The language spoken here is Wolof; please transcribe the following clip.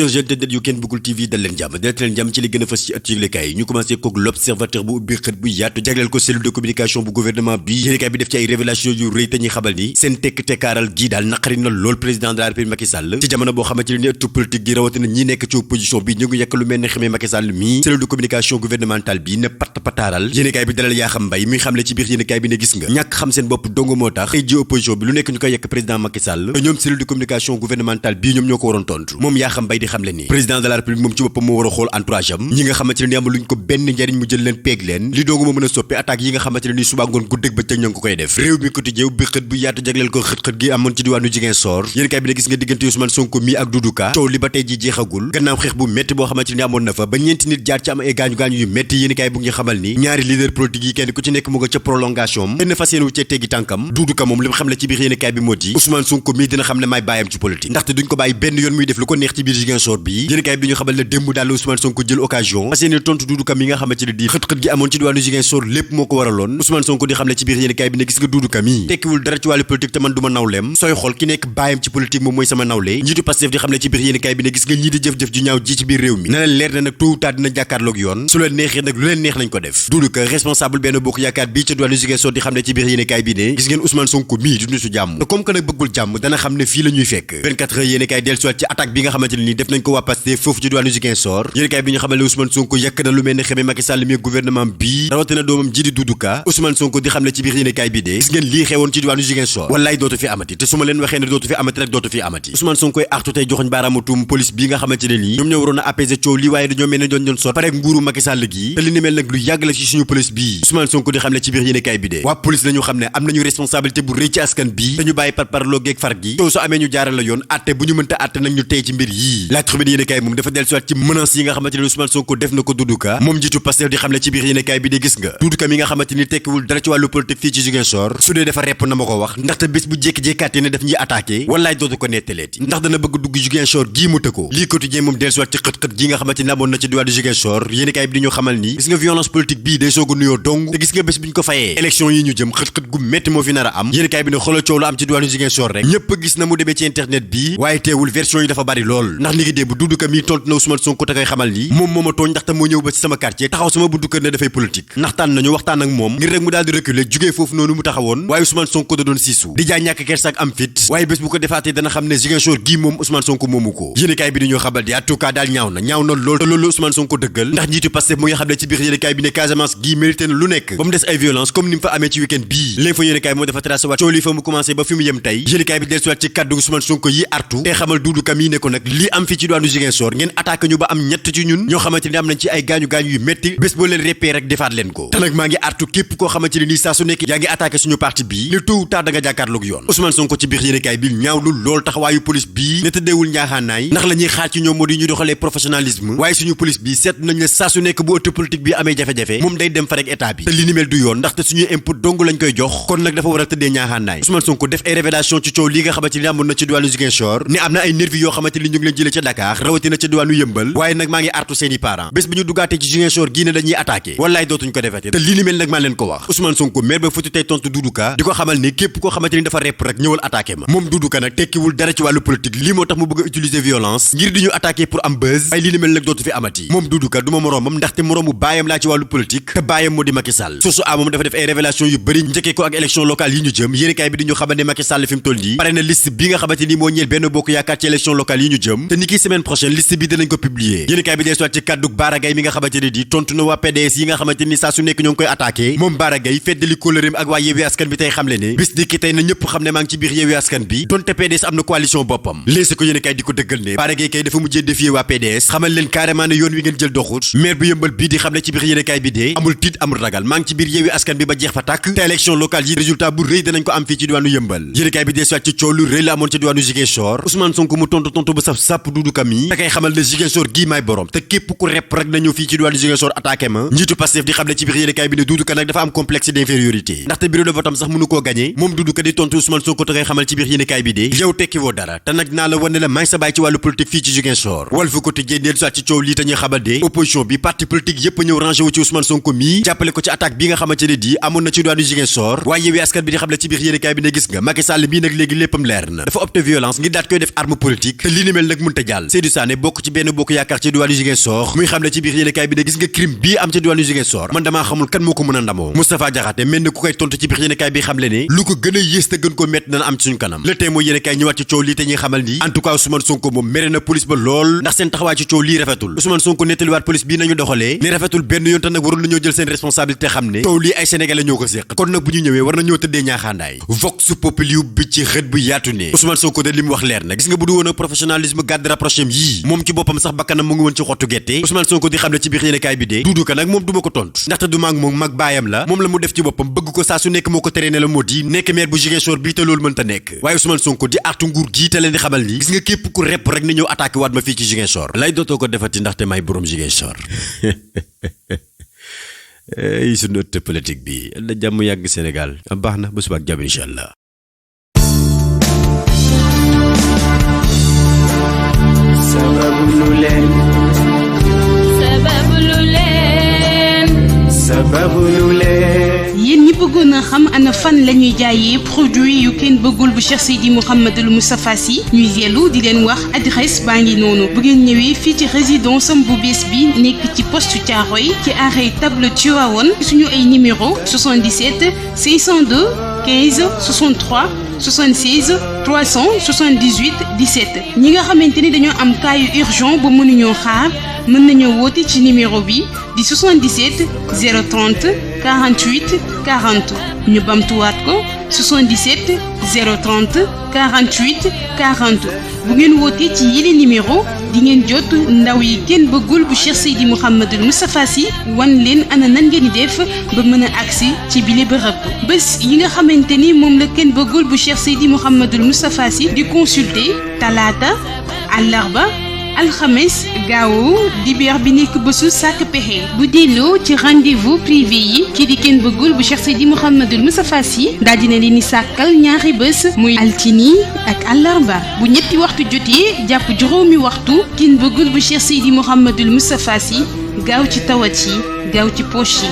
chers internautes yu Ken Bougoul TV dal leen jàmm ci li gën a fës ci ëtt yëglekaay yi ñu commencé kook l'observateur bu ubbi xët bu yaatu jagleel ko cellule de communication bu gouvernement bi yéenekaay bi def ci ay révélation yu rëy te ñuy xabal ni seen tekk-tekkaaral gii daal naqari na lool président de la République Macky Sall ci jamono boo xamante ni ëttu politique gi rawatina ñi nekk ci opposition bi ñu ngi yekk lu mel ne xamee Macky Sall mii cellule de communication gouvernementale bi ne pataaral yéenekaay bi dalal Yakham Mbaye muy xamle ci biir yéenekaay bi ne gis nga ñàkk xam seen bopp dong moo tax tey ji opposition bi lu nekk ñu koy yekk président Macky Sall ñoom cellule de communication gouvernementale bii ñoom ñoo ko waroon tontu moom Yakham Mbaye di xamle ni président de la République moom ci boppam moo war a xool entourage am ñi nga xamante ne ni amul luñ ko benn njariñ mu jël leen peeg leen li doogu moo mën a soppi attaques yi nga xamante ne ni suba ngoon guddeeg bëccëg ña ngi ko koy def réew mi quotidien bi xët bu yaatu jagleel ko xët-xët gi amoon ci diwaanu Ziguinchor yéenekaay bi ne gis nga diggante Ousmane Sonko mi ak Doudou Ka coow li ba tey ji jeexagul gannaaw xeex bu métti boo xamante ni amoon na fa ba ñeenti nit jaar ci am ay gaañu-gaañu yu métti yéenekaay bu ngi xamal ni ñaari leader politique yi kenn ku ci nekk mu nga ca prolongation kenn fas yéene wu cee teggi tànkam Doudou Ka moom li mu xam le ci biir yéenekaay bi moo di Ousmane Sonko mi dina xam ne maay bàyyam ci politique ndaxte duñ ko bàyyi benn yoon muy def lu ko neex ci biir Ziguinchor bi yéenekaay bi ñu xamal ne démb daal Ousmane Sonko jël occasion fas yéene tontu Doudou Ka mi nga xamante ne di xët-xët gi amoon ci diwaanu Ziguinchor lépp moo ko waraloon Ousmane Sonko di xam le ci biir yéenekaay bi ne gis nga Doudou Ka mi tekkiwul dara ci wàllu politique te man du ma nawleem sooy xool ki nekk bàyyam ci politique moom mooy sama nawle njiitu Pastef di xam le ci biir yéenekaay bi ne gis nga ñii di jëf-jëf ju ñaaw ji ci biir réew mi na leen leer na nag tôt ou tard dina jàkkaarloog yoon su leen neexee nag lu leen neex nañ ko def Doudou Ka responsable benn bokk yaakaar bii ca diwaanu Ziguinchor di xam le ci biir yéenekaay bi ne gis ngeen Ousmane Sonko mii du nitu jàmm te comme que nag bëggul jàmm dana xam ne fii la ñuy fekk 24 heures yéenekaay dellusiwaat ci attaque bi nga xamante ne nii def nañ ko waa Pastef foofu ci diwaanu Ziguinchor yéenekaay bi ñu xamal ne Ousmane Sonko yàkk na lu mel ne xamee Macky Sall mi gouvernement bi rawatina doomam ji di Doudou Ka Ousmane Sonko di xam le ci biir yéenekaay bi de gis ngeen lii xewoon ci diwaanu Ziguinchor wallaay dootu fi amati te su ma leen waxee ne dootu fi amati rek dootu fi amati Ousmane Sonko artu tey joxoñ baaraamu tuum police bi nga xamante ne nii ñoom ñoo waroon a apaiser coow lii waaye dañoo mel ne doon sot pare nguuru Macky Sall gi te li ni mel nag lu yàgg la ci suñu police bii Ousmane Sonko di xam le ci biir yéenekaay bi de waa police lañu xam ne am nañu responsabilité bu rëy ci askan bi dañu bàyyi par loo geeg far gi coow su amee ñu jaaral la yoon atte bu ñu mënta atte nag ñu tey ci mbir yii La Tribune yéenekaay moom dafa dellusiwaat ci menaces yi nga xamante ne Ousmane Sonko def na ko Doudou Ka moom jiitu Pastef di xam le ci biir yéenekaay bi de gis nga Doudou Ka mi nga xamante ni tekkiwul dara ci wàllu politique fii ci Ziguinchor su dee dafa repp na ma ko wax ndaxte bés bu jékki-jékkaatee ne daf ñuy attaqué wallaay dootu ko nettaleeti ndax dana bëgg dugg Ziguinchor gii mu tëkkoo lii quotidien moom dellusiwaat ci xët-xët gi nga xamante ni amoon na ci diwaanu Ziguinchor yéenekaay bi di ñu xamal ni gis nga violence politique bii day soog a nuyoo dong te gis nga bés bu ñu ko fayee élection yi ñu jëm xët-xët gu métti moo fi nar a am yéenekaay bi ne xoolal coow lu am ci diwaanu Ziguinchor rek ñëpp a gis na mu demee ci internet bi waaye teewul version yi dafa bari lool ndax ni ngi démb Doudou Ka mi tontu na Ousmane Sonko te koy xamal ni moom moo ma tooñ ndaxte moo ñëw ba ci sama quartier taxaw sama buntu kër ne dafay politique naxtaan nañu waxtaan ak moom ngir rek mu daal di reculer jugee foofu noonu mu taxawoon waaye Ousmane Sonko da doon siisu di jaay ñàkk kersa ak am fit waaye bés bu ko defaatee dana xam ne Ziguinchor gii moom Ousmane Sonko moomu ko yéenekaay bi di ñoo xabal di en tout cas daal ñaaw na lool te loolu Ousmane Sonko dëggal ndax njiitu Pastef mu nga xam ne ci biir yéenekaay bi ne Casamance gii mérité na lu nekk ba mu des ay violence comme ni mu fa amee ci week-end bii L'Info yéenekaay moo dafa tracé waat coow li fa mu commencé ba fi mu yem tey yéenekaay bi dellusiwaat ci kàddu Ousmane Sonko yi artu te xamal Doudou Ka mii ne ko nag lii am fii ci diwaanu Ziguinchor ngeen attaqué ñu ba am ñett ci ñun ñoo xamante ni am nañ ci ay gaañu-gaañu yu métti bés boo leen reppee rek defaat leen ko te nag maa ngi artu képp koo xamante ne nii saa su nekk yaa ngi attaqué suñu parti bii le tôt ou tard da nga jàkkaarloog yoon Ousmane Sonko ci biir yéenekaay bi ñaawlu lool taxawaayu police bii ne tëddeewul njaaxaanaay ndax la ñuy xaar ci ñoom moo di ñu doxalee professionnalisme waaye suñu police bi seet nañ ne saa su nekk bu ëtt politique bi amee jafe-jafe moom day dem fa rek état bi te li ni mel du yoon ndaxte suñuy input dong lañ koy jox kon nag dafa war a tëddee njaaxaanaay Ousmane Sonko def ay révélation ci coow li nga xamante ni amoon na ci diwaanu Ziguinchor ne am na ay nervi yoo xamante ni ñu ngi leen jëlee ca Dakar rawatina ca diwaanu Yëmbal waaye nag maa ngi artu seeni parents bés bi ñu duggaatee ci Ziguinchor gii ne dañuy attaqué wallaay dootuñ ko defete te li ni mel nag maa leen ko wax Ousmane Sonko maire ba futu tey tontu Doudou Ka di ko xamal ne képp koo xamante ni dafa repp rek ñëwal attaqué ma moom Doudou Ka nag tekkiwul dara ci wàllu politique lii moo tax mu bëgg a utiliser violence ngir di ñu attaqué pour am buzz ay li ni mel nag dootu fi amati moom Doudou Ka du ma moroomam ndaxte moroomu baayam laa ci wàllu politique te baayam moo di Macky Sall source a moom dafa def ay révélation yu bëri njëkkee ko ak élection locale yi ñu jëm yéenekaay bi di ñu xamal ne Macky Sall fi mu toll nii pare na liste bi nga xamante ni moo ñeel benn bokk yaakaar ci élection locale yi ñu jëm te ni ki semaine prochaine liste bi dinañ ko publier yéenekaay bi dellusiwaat ci kàddu Bara Gaye mi nga xamante ne di tontu na waa PDS yi nga xamante ni saa su nekk ñoo ngi koy attaqué moom Bara Gaye feddali kóllëreem ak waa Yewwi Askan bi tey xamle ne bis di ki tey na ñëpp xam ne maa ngi ci biir Yewwi Askan bi donte PDS am na coalition boppam léegi ko yéenekaay di ko dëggal ne Bara Gaye kay dafa mujjee défier waa PDS xamal leen carrément ne yoon wi ngeen jël doxut maire bu Yëmbal bii di xamle ci biir yéenekaay bi de amul tiit amul ragal maa ngi ci biir Yewwi Askan bi ba jeex fa tàkk te élection locale yi résultat bu rëy danañ ko am fii ci diwaanu Yëmbal yéenekaay bi dellusiwaat ci coow lu rëy la amoon ci diwaanu Ziguinchor Ousmane Sonko mu tontu bu saf sàpp Doudou Ka mi te kay xamal ne Ziguinchor gii maay borom te képp ku rep rek na ñëw fii ci diwaanu Ziguinchor attaqué ma njiitu Pastef di xamle ci biir yéenekaay bi ne Doudou Ka nag dafa am complexe d'infériorité ndaxte bureau de vote am sax mënu koo gagné moom Doudou Ka di tontu Ousmane Sonko te kay xamal ci biir yéenekaay bi de yow tekki woo dara te nag naa la wan ne la maay sa baay ci wàllu politique fii ci Ziguinchor Walf Quotidien dellusiwaat ci coow lii te ñuy xamal de opposition bi parti politique yépp ñëw rangé wu ci Ousmane Sonko mi jàppale ko ci attaque bi nga xamante ne di amoon na ci diwaanu Ziguinchor waaye Yewwi Askan bi di xamle ci biir yéenekaay bi ne gis nga Macky Sall bii nag léegi léppam leer na dafa opté violence ngir daat koy def arme politique te li ni mel nag mënta jàll. Seydou Sané bokk ci benn bokk yaakaar ci diwaanu Ziguinchor muy xam ne ci biir yéenekaay bi ne gis nga crime bii am ci diwaanu Ziguinchor man damaa xamul kan moo ko mën a ndamoo. Moustapha Diakhaté mel na ku koy tontu ci biir yéenekaay bi xam le ne lu ko gën a yées te gën koo métti dana am ci suñu kanam. Le Témoin yéenekaay ñëwaat ci coow lii te ñuy xamal ni en tout cas Ousmane Sonko moom mere na police ba lool ndax seen taxawaay ci coow lii rafetul. Ousmane Sonko nettaliwaat police bii nañu doxalee ne rafetul benn yoon te nag waroon nañoo jël seen responsabilité xam ne coow lii ay sénégalais ñoo ko séq kon nag bu ñu ñëwee war nañoo tëddee ñaaxaandaay. Vox Populi bi ci xët bu yaatu ne Ousmane Sonko de li mu wax leer na gis nga bu du woon professionnalisme garde rapproché yii moom ci boppam sax bakkanam mu ngi woon ci xottu gerte. Ousmane Sonko di xam ne ci biir yéenekaay bi de Doudou Ka nag moom du ma ko tontu ndaxte du maag moom mag baayam la moom la mu def ci boppam bëgg ko saa su nekk moo ko teree ne la moo di nekk maire bu Ziguinchor bii te loolu mënta nekk waaye Ousmane Sonko di artu nguur gii te leen di xamal ni gis nga képp ku repp rek na ñëw attaqué waat ma fii ci Ziguinchor lay dootoo ko defati ndaxte may borom Ziguinchor ay sunu ëtt politique bi la jàmm yàgg Sénégal baax na ba suba ak jàmm incha allah. yéen ñi bëggoon a xam ana fan la ñuy jaayee produit yu kenn bëggul bu Cheikh Seydi Mouhamadul Moustapha Sy ñuy dellu di leen wax adresse baa ngi noonu bu ngeen ñëwee fii ci résidence am bu bees bi nekk ci poste Thiaroye ci arrêt table Tivaouane suñu ay numéro 77 502 15 63 76 378 17 ñi nga xamante ni dañoo am cas yu urgent ba mënuñoo xaar mën nañoo woote ci numéro bi di 77 030 48 40 ñu bamtuwaat ko 77 030 48 40 bu ngeen wootee ci yile numéro di ngeen jot ndaw yi kenn bëggul bu Cheikh Seydi Mouhamadul Moustapha Sy wan leen ana nan ngeen di def ba mën a agsi ci bile bërëb bés yi nga xamante ni moom la kenn bëggul bu Cheikh Seydi Mouhamadul Moustapha Sy di consulter talaata àllarba alxames gaawu dibéer bi nekk bésu sàkk pexe bu delloo ci rendez-vous privé yi kii di kenn bëggul bu Cheikh Seydi Mouhamadul Moustapha Sy daal dina leen di sàkkal ñaari bés muy altini ak àllarba bu ñetti waxtu jotee jàpp juróomi waxtu kenn bëggul bu Cheikh Seydi Mouhamadul Moustapha Sy gaaw ci tawat yi gaaw ci poche yi